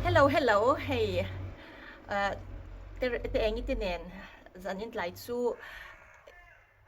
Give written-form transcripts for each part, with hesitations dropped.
Hello hello hei te eng i te nen zan in tlai chu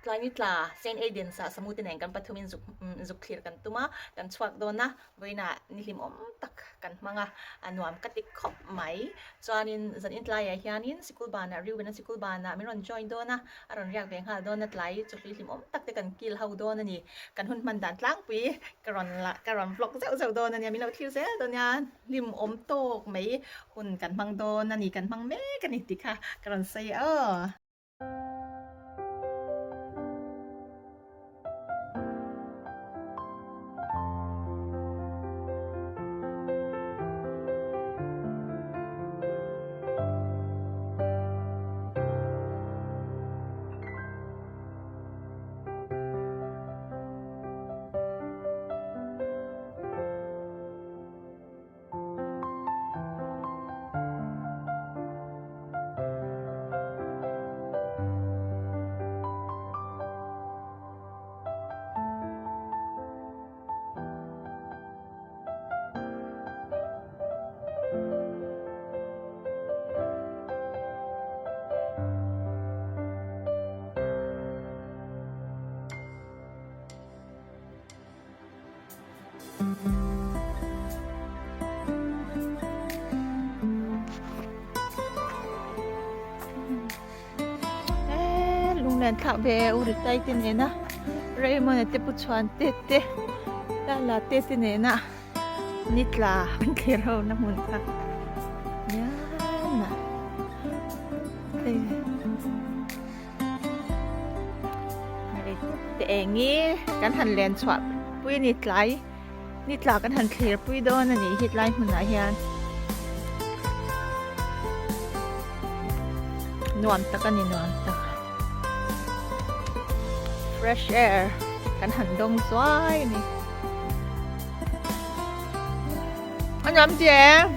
tlai ni tla Saint Aidan's ah Samu te nen kan pathum in zuk zuk thlir kan tum a kan chhuak dawn a vawiinah ni hlim awm tak kan hmang a a nuam ka ti khawp mai chuanin zan in tlaiah hianin sikul banah Reuben a sikul banah min rawn join dawn a a rawn riak ve nghal dawn a tlai chu hlui hlim awm tak te kan kil ho dawn a ni kan hun hman dan tlangpui ka rawn la ka rawn vlog zeuh zeuh dawn a nia min lo thlir zel dawn nia hlim awm tawk mai hun kan hmang dawn a ni kan hmang mek a ni tih kha ka rawn sawi aw. Lunglen thlak ve u Ritai te nena Raymond-a te Pu Chhuan te te Lala te te nena ni tla an thlir ho na hmun kha nian a hei te eng hi kan han len chhuah pui a ni tlai ni tla kan han thlir pui dawn a nih hi tlai hmunah hian nuam tak a ni nuam tak fresh air kan han dawng zuai a ni. A nuam ti em?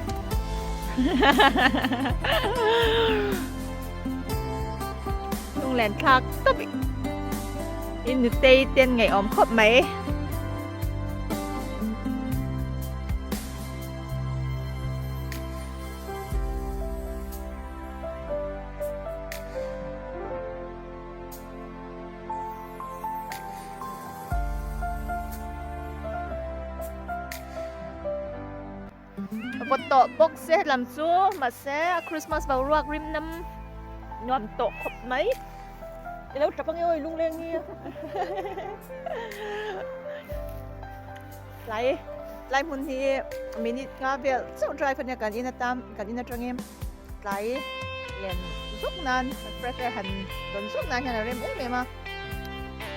Lunglen thlak tawp in nutei ten ngaihawm khawp mai. Vawt tawh bawk se lam chu mahse a Christmas boruak rim nam nuam tawh khawp mai i lo tap ange awi lungleng hi tlai tlai hmun hi minute nga vel chauh drive ania kan in atan kan in atangin tlai len zuk nan fresh air han dawn zuk nan hian a rem em em a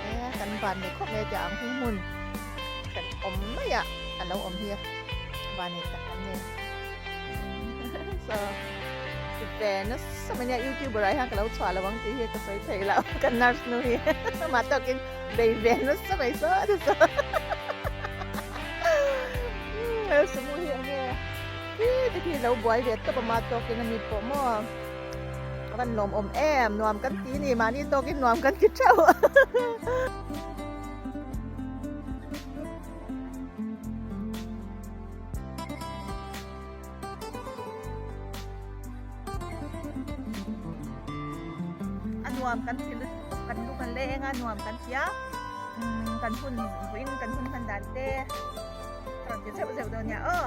e kan van nei khawp mai a tiang ang hung hmun kan awm mai a a lo awm hi van nei tak an ni so ve nasa mai nia youtuber ah hian ka lo chhuah lo ang tih hi ka sawi thei lo ka nurse nu hi amah tawkin bei ve nasa mai saw te saw sumu hi enge Hi te khi lo buai ve tawp a ma tawkin a mi pawh maw a van lawm awm em nuam kan ti ni mahni tawkin nuam kan ti theuh a nuam kan ti lutuk kan lung a leng a nuam kan ti a kan hun vawiin kan hun hman dan te. Rawn ti zeuh zeuh dawn nia aw.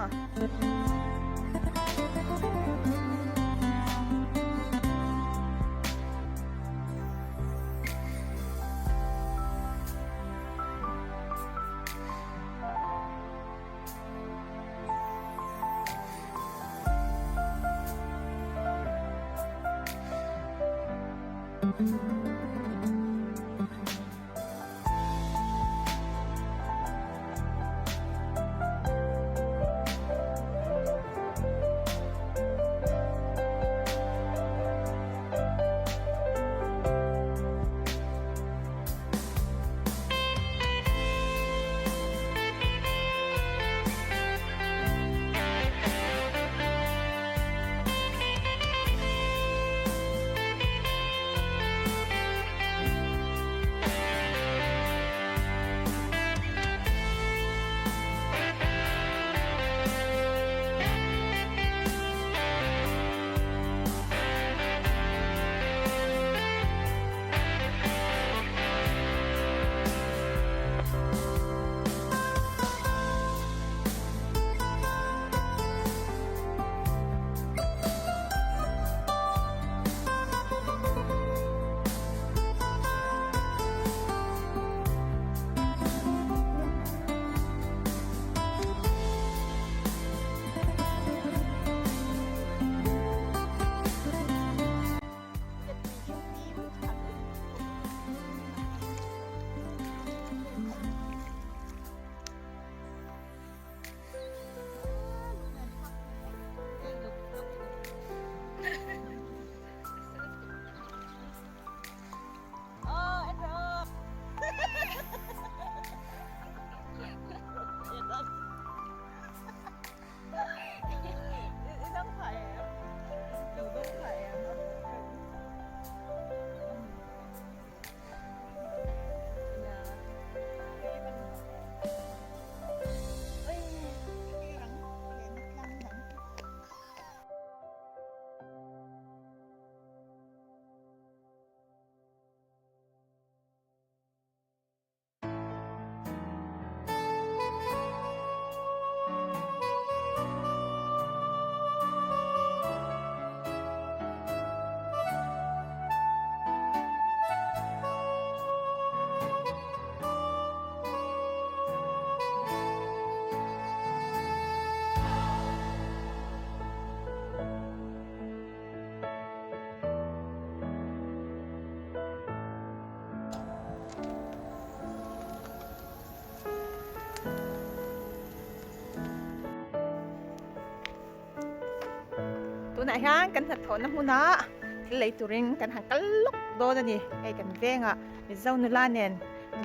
Tunah hian kan hnathawhna hmunah thil lei turin kan han kal lawk dawn a ni. Hei kan vengah Mizo nula nen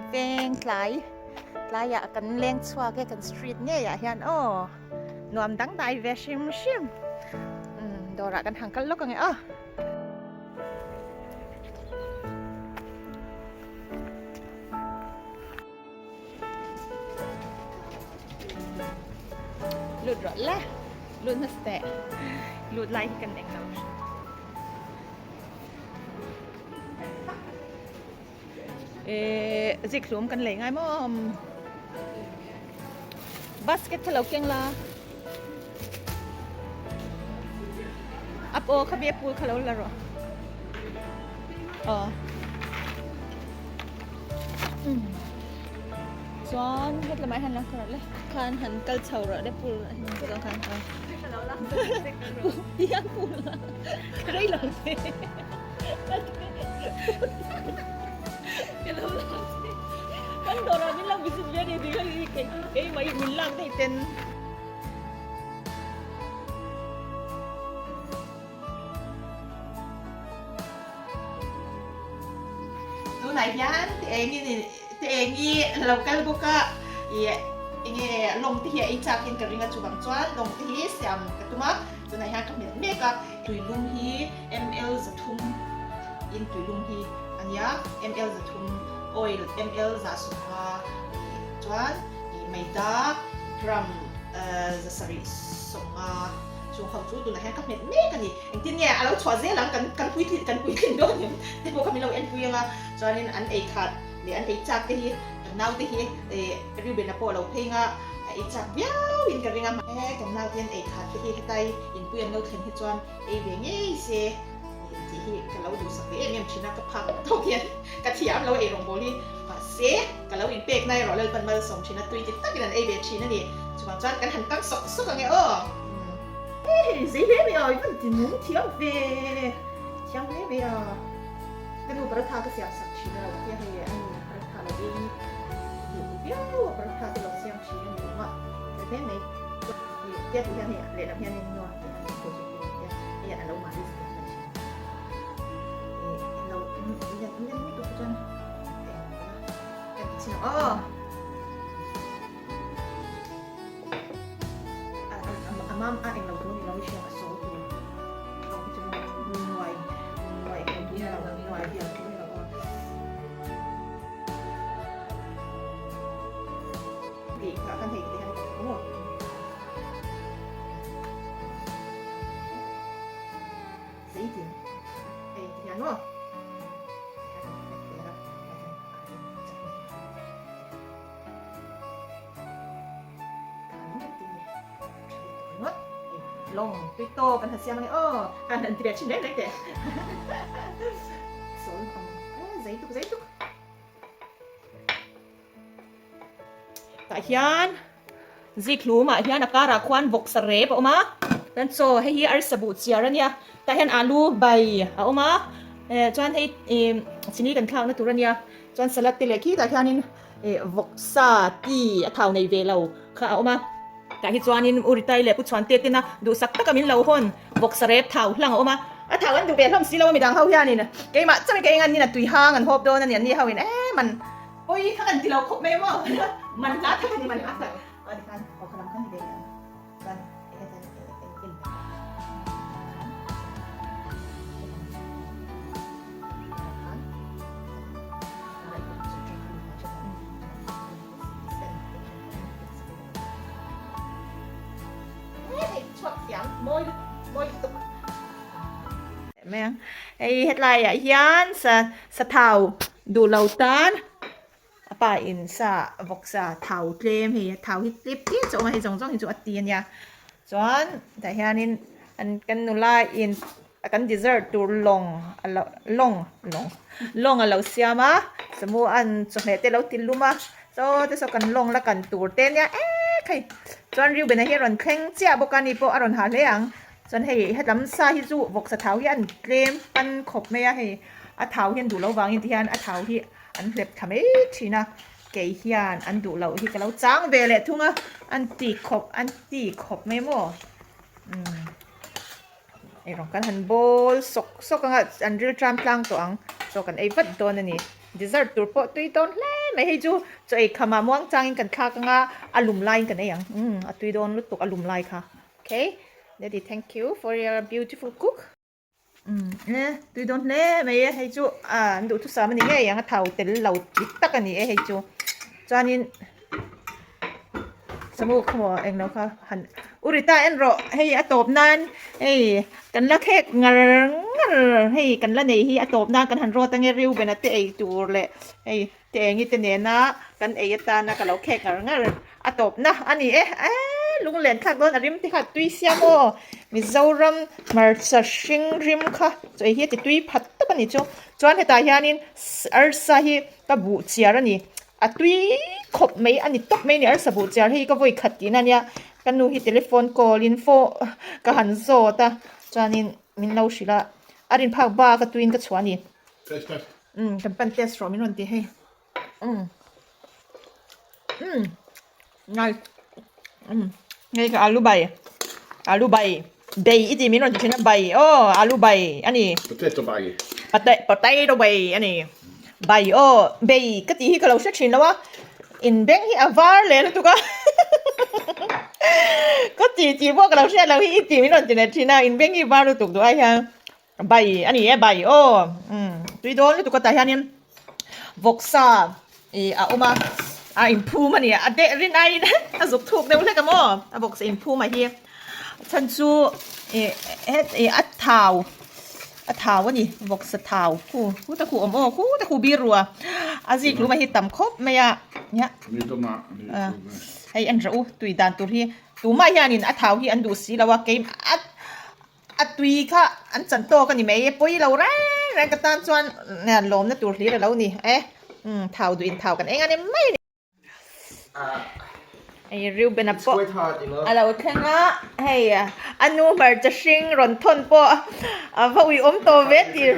veng tlai tlaiah kan leng chhuak e kan street ngeiah hian aw nuam dangdai ve hrim hrim. Umm dawrah kan han kal lawk ang e aw. Lut rawh le lut hmasa teh lut lai hi kan eng lo eh zik hlum kan lei ngai maw basket kha lo keng la a paw kha bia pul kha lo la rawh aw Chuan het lamah hian lo kawr le khan han kal chho rawh le pool ah hian chu khan a tihian pool a ka rei lo che ka lo la che kan dawrah min lo visit ve a ni tih kha keimah hi min lak daih ten. Tunah hian ti engin ti engi lo kal bawk a ih enge lawng te hi a ei chak in ka ring a chuvang chuan lawng te hi siam ka tum a tunah hian ka hmelh mek a tuilum hi ml zathum in tuilum hi a nia ml zathum oil ml zah sawmnga ih chuan ih maida gram zasarih sawmnga. Chung ho chu tunah hian ka hmet mek a ni. Engtin nge a lo chhuah zel ang kan kan puitlin kan puitlin dawn em te pawh kha min lo enpui ang a. Chuanin an ei khat leh an ei chak te hi kan naute hi eh Reuben-a pawh a lo phei nga a ei chak viau in ka ring a. He kan naute an ei khat te hi hetai inpui an lo thlen hi chuan ei ve ngei se tih hi ka lo duhsak ve em em thin a ka phak tawk hian ka thiam lo ei rawngbawl hi mahse ka lo inpek na erawh Lalpan malsawm thin a tui ti takin an ei ve thin a ni. Chuvang chuan kan han kang sawk sawk ang e aw. Hei zei hle mai a, i van ti nung thiam ve, thiam hle mai a. Ka nu paratha ka siam sak thin a lo tia hei a nu paratha lo ei duh viau a paratha te lo siam thin a ni awm a, fel hle mai. Tia tih hian hei lehlam hian in nuam tih a ni tia hei a lo malis tih a ni thin. Lo lian lian lutuk chuan kan ti chin ang aw. A mam a englo tur ni lo i hria a sawl tur lo hi chu nuai nuai englo tur ni lo nuai bial tur ni lo aw. Tih kha kan hei tih hian ka maw. Zei tin hei ti hian maw. Long tui to kan han siam ange aw kan han ti ve thin reng reng teh sawl ang zei tuk zei tuk tah hian zikhlum ah hian a karah khuan vawksa rep a awm a chuan chaw hei hi arsa buh chiar a nia tah hian alu bai a awm a chuan hei chini kan thlakna tur a nia chuan salad te leh khitah hianin Ih vawksa ti a thau nei ve lo kha a awm a, tah hi chuanin U Ritai leh Pu Chhuante tena duhsak taka min lo hawn vawksa rep thau hlang a awm a, a thau an duh ve hlawm si lo a midang ho hianin keimah chauhin ka eng an nin a tui hang an hawp dawn a ni an ni ho in e man pawi kha kan ti lo khawp mai maw man hla tak a ni man hla tak a ti khan aw kha lam kha ni ve leh ang chuan Hei hetlai ah hian sa thau duh lo tan A pa in sa vawk sa thau tlem hei a thau hi tlip tlip chu a awm a hei zawng zawng hi chu a ti a nia chuan tah hianin an kan nula in kan dessert tur lawng a lo lawng lawng lawng a lo siam a samu an chawhmeh te a lo ti lum a saw te saw kan lawng la kan tur te ania ek hei chuan Reuben-a hi a rawn thleng chiah bawk a ni pawh a rawn ha hle ang chuan hei hetlam sa hi chu vawksa thau hi an tlem pan khawp mai a hei a thau hi an duh lo vangin ti hian a thau hi. An hlep thla mai thin a, kei hian an duh loh hi ka lo chang ve leh thung a, an ti khawp an ti khawp mai maw umm. Eirawng kan han bawl sawk sawk anga an ril tram tlang tawh ang chaw kan ei vat dawn a ni. Dessert tur pawh tui dawn hle mai hei chu chaw ei kham ah muang changin kan thlak anga a lum laiin kan ei ang umm a tui dawn lutuk a lum lai kha okay daddy thank you for your beautiful cook. Umm e tui dawn hle mai e hei chu ah an duhthusam a ni ngei ang a thau tel lo dik tak a ni e hei chu chuanin. Samu kha maw englo kha han u Rita en rawh hei a tawp nan hei kan la khek ngar ngar hei kan la nei hi a tawp nan kan han rawt ange Reuben a te ei tur leh hei te engi te nena kan ei atana ka lo khek ngar ngar a tawp na a ni e eee lunglen thlak dawn a rim te kha tui sia maw Mizoram hmarcha hring rim kha chaw ei hi a ti tui phat tawp a ni chu chuan hetah hianin arsa hi ka buh chiar a ni. A tui khawp mai a ni tawp mai a ni arsa buh chiar hei ka vawi khat tihna ania ka nu hi telephone call in phaw ka han zawt a chuanin min lo hrilh a a rin phak bak a tuiin ka chhuah a ni Test test. Umm kan pan test rawh min rawn ti hei umm umm nice umm hei ka alu bai alu bai bei i tih min rawn ti thin a bai aw alu bai a ni. Potato bai. Potato bai a ni. Bai aw bei ka tih hi ka lo hre thin lo a in beng hi a var leh lutuk a ka tih tih pawh ka lo hriat loh hi i tih min rawn ti leh thin a in beng hi var lutuk duh ai hian bai a ni e bai aw umm tui dawn lutuk a tah hianin vawksa ih a awm a a inphum a ni a deh rin aiin a zuk thuk deuh hlek a maw a vawksa inphum ah hi chhan chu ih het ih a thau. A thau a ni, vawksa thau khu khu ta khu awm aw khu ta khu bir rua a zik hlum a hi tam khawp mai a nia hei en rawh u tui dan tur hi tumah hianin a thau hi an duh si lo a kei a a tui kha an chan tawk a ni mai e pawi lo reng reng ka tan chuan lawmna tur hlir a lo ni e thau duh in thau kan eng a ni mai a ni. Hei Reuben a pawh a lo thleng a hei a nu hmarcha hring rawn thawn pawh a va uiawm tawh ve tih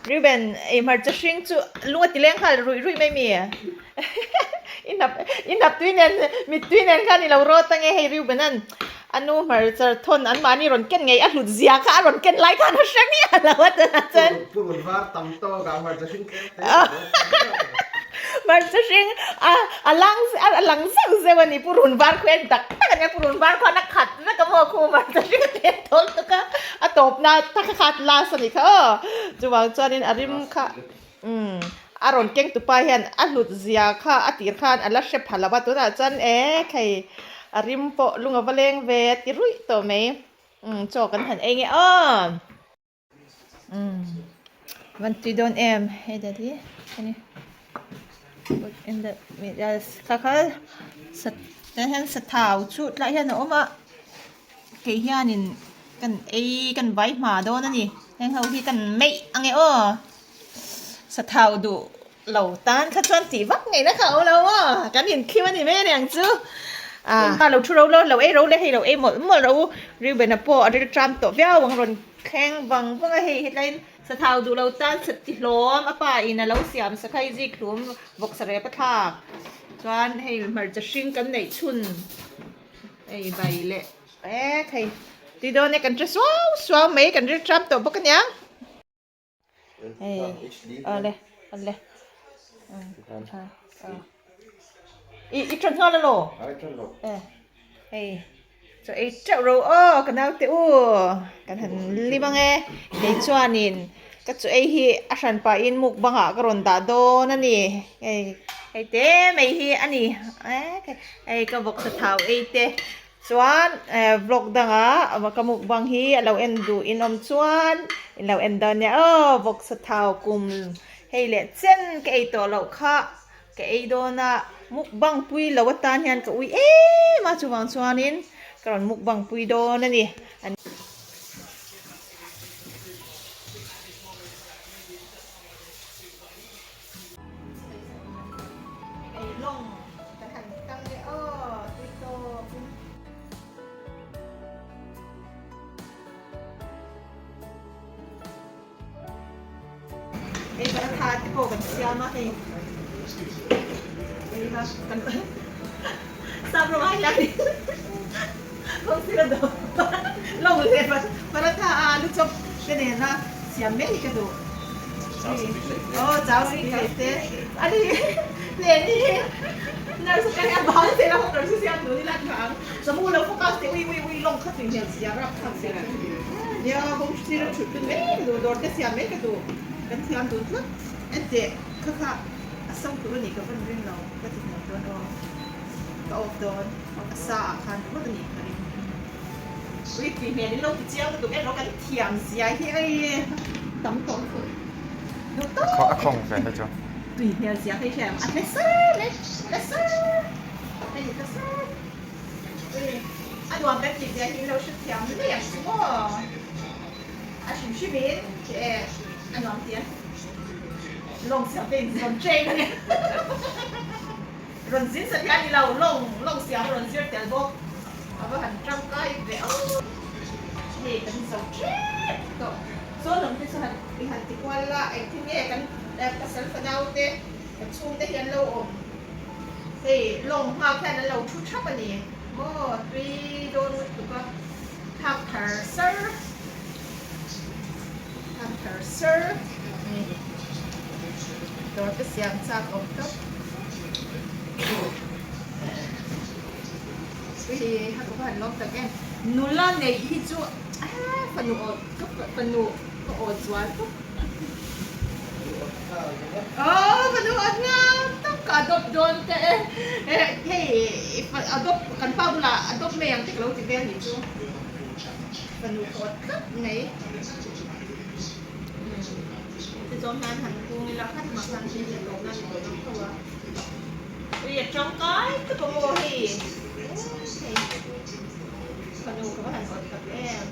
Reuben ei hmarcha hring chu lung a ti leng nghal ruih ruih mai mi i hnap i hnap tui nen mittui nen khan i lo rawt ange hei Reuben an a nu hmarcha thawn an mahni rawn ken ngei a hlut zia kha a rawn ken lai khan a hre miah lo a tunah chuan. Hmarcha hring a a lang a lang zeuh zeuh a ni purun var khu en tak tak a nia purun var khuan a khat vek a maw khu hmarcha hring a tlem tawlh tuk a a tawpna tak kha khat last a ni kha aw chuvang chuanin a rim kha umm a rawn keng tupa hian a hlut zia kha a tir khan a la hre pha lo a tunah chuan e khei a rim pawh lung a va leng ve a ti ruih tawh mai umm chaw kan han ei nge aw. Umm van tui dawn em hei daddy heni put in the meat yes kha kha sat tah hian sathau chu tlai hian a awm a kei hianin kan ei kan vai hma dawn a ni heng ho hi kan meih ang e aw sathau duh lo tan kha chuan tih vak ngei na kha a awm lo maw kan inkhim a ni mai aniang chu ah lo thu ro lo lo ei ro le hei lo ei mawlh mawlh ro Reuben-a pawh a ril tram tawh viau ang rawn thleng vang vang a hei hetlaiin sathau duh lo tan sat ti hlawm a pa in a lo siam sakhai zik hlum vawk sarep a thlak chuan hei hmarcha hring kan neih chhun hei bai leh ek hei tui dawn e kan hre suau suau mai kan ril tram tawh bawk aniang. Hei awle awle i i tran nghal alo e hei chaw ei teuh ro aw ka naute u kan han lim ang e kei chuanin ka chaw ei hi a hran pahin mukbang ah ka rawn dah dawn a ni hei hei te mai hi a ni hei ka vawksa thau ei te. Chuan vlog danga ka mukbang hi a lo en duh in awm chuan in lo en dawn nia aw vawksa thau kum hei leh chen ka ei tawh loh kha ka ei dawn a mukbang pui lo atan hian ka ui em a chuvang chuanin ka rawn mukbang pui dawn a ni. Ei lawng kan han tang leh aw tui tawp in. Ei paratha te pawh kan siam a hei ei ha kan sap rawng ah hian kawng sir a dawm. Lawng leh paratha a alu chawp te nena siam mai hi ka duh. Aw chau si leh te. Ani leh ni nurse ka hian bang te la hawk nurse siam duh ni la tha ang. Samu lo focus teh ui ui ui lawng kha tui hmel sia rap thlak sia chu. Nia home sir a thut lut mai ka duh dawr te siam mai ka duh. Kan thiam dun tlat. Enteh kha kha a so tur a nih ka van ring lo ka ti hniam dawn aw. Ka off dawn a sa ah khan ringawt a nih ka ring. Ui tui hmel in lo ti chiang lutuk erawh kan thiam zia hi hei tam tawh lutuk duh tawk A khawng ve hei chu. Tui hmel zia hei hriat a tle sar mai tle sar hei tle sar ui a nuam kan tih zia hi in lo hre thiam mai ang chu maw a hrim hrim in che a nuam tiang lawng siam te in rawn train a ni. Rawn zin sa hian i lo lawng lawng siam a rawn zir tel bawk. A va han tangkai ve aw. Hei kan zo tep tawh. Saw lam te chu han i han ti kual la, engtin nge kan pasal fanau te kan chhung te hi an lo awm. Hei lawng nghak hian an lo thu thap a ni maw tui dawn lutuk a thak thar sar thak thar sar. Dawr te siam chak awm tawp. Ui ha ka va han lawm tak em. Nula neih hi chu fanu aw ka fanu ka aw zual tawp. Aw fanu aw hniam tawp ka adopt dawn ta e. Hei adopt kan pa bulah adopt mai ang te ka lo ti vel nih chu. Fanu ka aw tlat mai. Tichuan hian han kung ila khat mah khan thil hi a tawp nan tawh ang tho a. Ui a tangkai tawp a maw hei. Hei fanu ka va han awt tak em.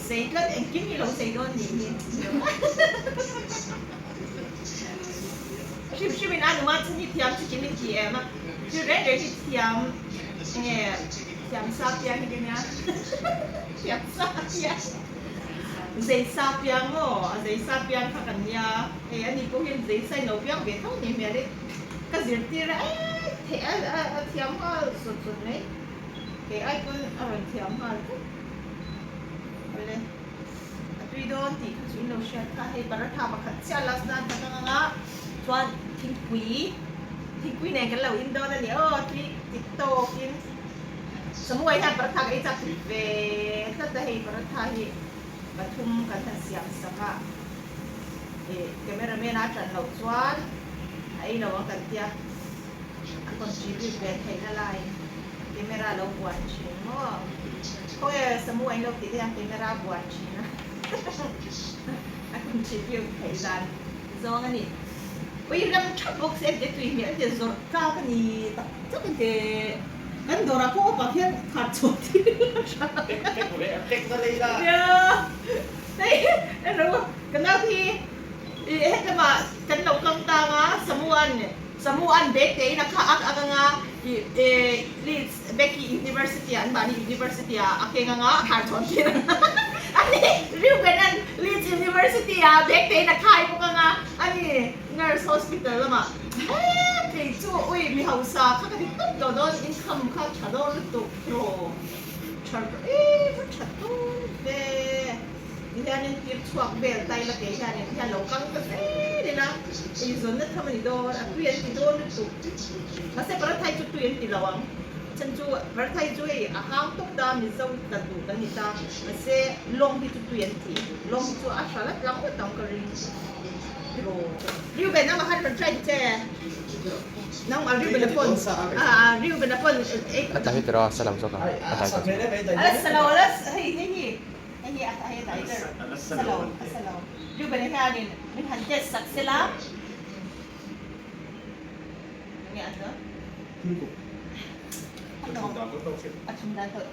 Sei tlat engkim hi lo sei dawn nih hi. Hrim hrim in a numa chin hi thiam chikim in ti em a. Thil reng reng hi thiam enge Thiam sa piang hi ka nia. Thiam sa piang. Zei sa piang maw? A zei sa piang kha kan nia. Hei ani pawh hian zei sa in lo piang ve tho ni hmel i. Ka zirtir a eh thei a a thiam nghal zawt zawt mai. Kei ai pawn a rawn thiam nghal tlat. Awle a tui dawn tih kha chu in lo hriat kha. Hei paratha pakhat chiah last nan ka hmang ang a. Chuan thingpui thingpui nen kan lo in dawn a ni aw tui ti tawkin Samuai hian paratha ka ei chak ve tlat a hei paratha hi pathum kan han siam sak a ih camera man a tan loh chuan a ei lo ang kan tia a contribute ve theihna lai camera lo buan thin maw khawnge Samuai in lo tih te hian camera a buan thin a a contribute theih dan. Zawng a ni. Ui ram thap bawk se ente tui hmel ente zawrh tlak a ni tak tak ente kan dawrah pawh upa khian khar chhuah thil a tha. Nia hei ero ka nau hi i hetlama kan lo kang tang a Samuan Samuan bag te in a kha ak ak anga i e Leeds Becky University ah an mahni University ah a keng anga a khar chhawn tir anga ani Reuben an Leeds University ah bag te in a khai bawk anga ani Nurse Hospital lamah he kei chu ui mi hausa kha ka ti tawp tawh dawn income kha tha dawn lutuk thaw tha em a tha dawn ve ti hianin tir chhuak vel ta ila kei hianin ti hian lo kal ta zel ila eizawnna tham a ni dawn a tui an ti dawn lutuk. Mahse Parathai chu tui an ti lo ang. A chhan chu Parathai chu hei a hang tawp ta Mizo tla duh kan ni ta. Mahse lawng hi chu tui an ti. Lawng hi chu a hra la tlang ngawt ang ka ring. Tiraw. Reuben a mahan rawn try ta che. Nang a Reuben a pawn a Reuben a pawn ei. A tlai tiraw a sa lo zawk a. A tlai tawh chu. A la sa lo a la hei hei hi hei hi a hei a tlai ber. A sa lo a sa lo. Reuben a hianin min han test sak sela.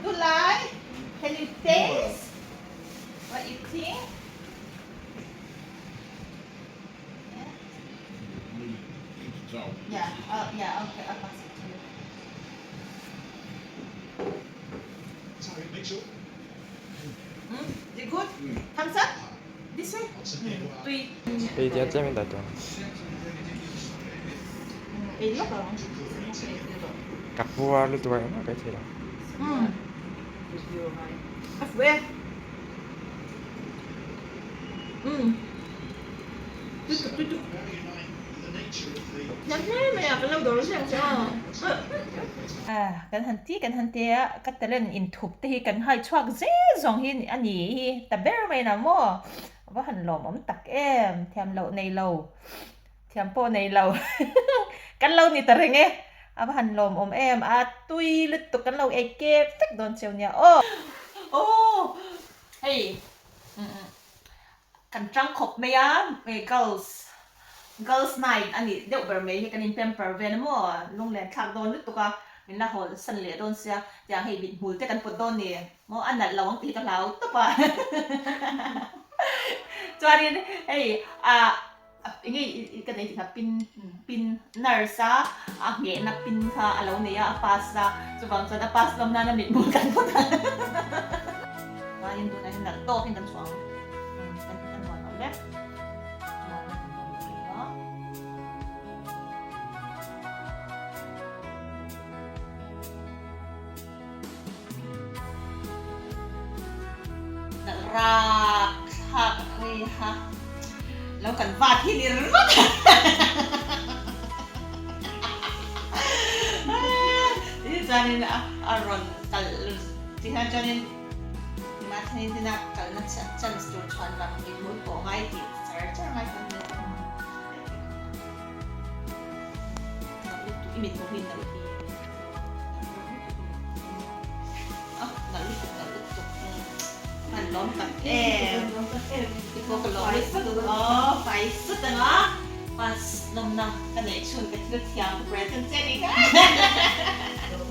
Tunlai can you taste what you think? Yeah, oh, yeah, okay, I'll pass it to you. Is it good? Thumbs up? This way? Tui. Hei tia tlem in dah tawh. Ei lawk ang. Ka puar lutuk a engmah ka thei lo. Umm. A fuh e. Umm. Tuituk tuituk. Thiam hle mai a, kan lo dawr ziah ang che aw. Kan han ti kan han ti a, ka talent inthup te hi kan hai chhuak zel zawng hi a ni hi ta ber mai na maw. A va han lawmawm tak em, thiam loh nei lo. Thiam pawh nei lo. Kan lo ni ta reng e. A va han lawmawm em. A tui lutuk kan lo ei kep vek dawn cheu nia aw. Aw hei kan tang khawp mai a girls girls night a nih deuh ber mai hi kan in pamper vel a maw lunglen thlak dawn lutuk a min la hawl san leh dawn sia tiang hei mithmul te kan pawt dawn ni maw a nalh lo ang tih hi ka hlau tawp a chuanin hei ah. Enge i ka nei tih kha pin pin nurse a a nghehna pin kha a lo nei a a pass a chuvang chuan a pass lawm nana mithmul kan put a chuanin tunah hian nalh tawkin kan chhuah ang kan kan huan awm e. Rak thlak ri ha lo kan vat hi ni ringawt a chuanin a rawn kal ti hian chuanin mahni hnena kalna chance tur chhuan lam i hmul pawh ngai tih char char ngai chuan i mit hmuh hi nalh hi. A nalh lutuk nalh lutuk an lawm tak em ti pawh ka lawm lutuk aw fai sut ang a pass lawmna ka neih chhun ka thil thiam ka present che ni kha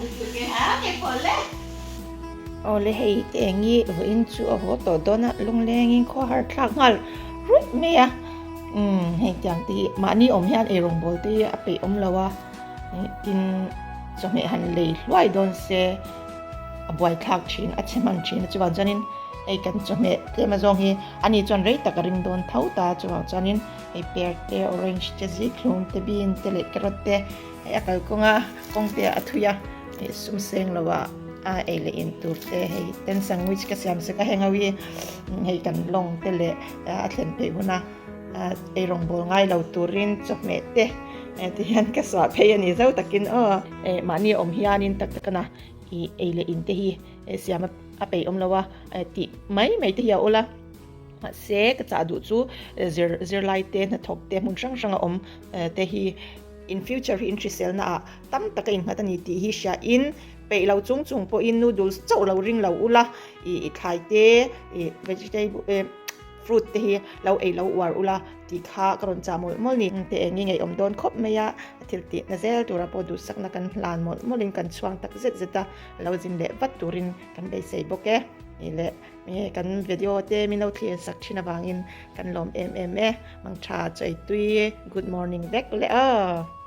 lutuk e ha kei pawh le. Awle hei te eng i vawiin chu a haw tawh dawn a lunglengin khaw har thlak nghal ruih mai a umm hei tiang te hi mahni awm hian eirawngbawl te hi a peih awm lo a. Tin, chawhmeh han lei hluai dawn se a buaithlak thin, a chhe hman thin a chuvang chuanin hei kan chawhmeh tlem azawng hi ani chuan rei tak a ring dawn tho ta chuvang chuanin hei pear te, orange te, zikhlum te, bean te leh carrot te hei a kalkawnga kawng te a thui a, hei sum seng lo a a ei leh in tur te hei ten sandwich ka siam sek a heng ho hi hei kan lawng te leh a thlen peih huna ei rawngbawl ngai lo turin chawhmeh te ti hian ka suah phei a ni zo takin aw mahni awm hianin tak tak ana ih ei leh in te hi siam a peih awm lo a tih mai mai te hi a awl a mahse ka chah duh chu zir zirlai te hnathawk te hmun hrang hrang a awm te hi in future hi in hrisel na ah tam tak a innghat a ni tih hi hria in peih lo chung chung pawhin noodles chauh lo ring lo ula ih thlai te ih vegetable Fruit te hi lo ei lo uar ula tih kha ka rawn chah mawlh mawlh ni. Te eng nge ngeiawm dawn khawp mai a, a thil tihna zel tura pawh duhsakna kan hlan mawlh mawlhin kan chhuang tak zet zet a, lo zin leh vat turin kan beisei bawk e. Ni leh kan video te min lo thlir sak thin avangin kan lawm em em e. Mangtha chawi tui, good morning vek le aw.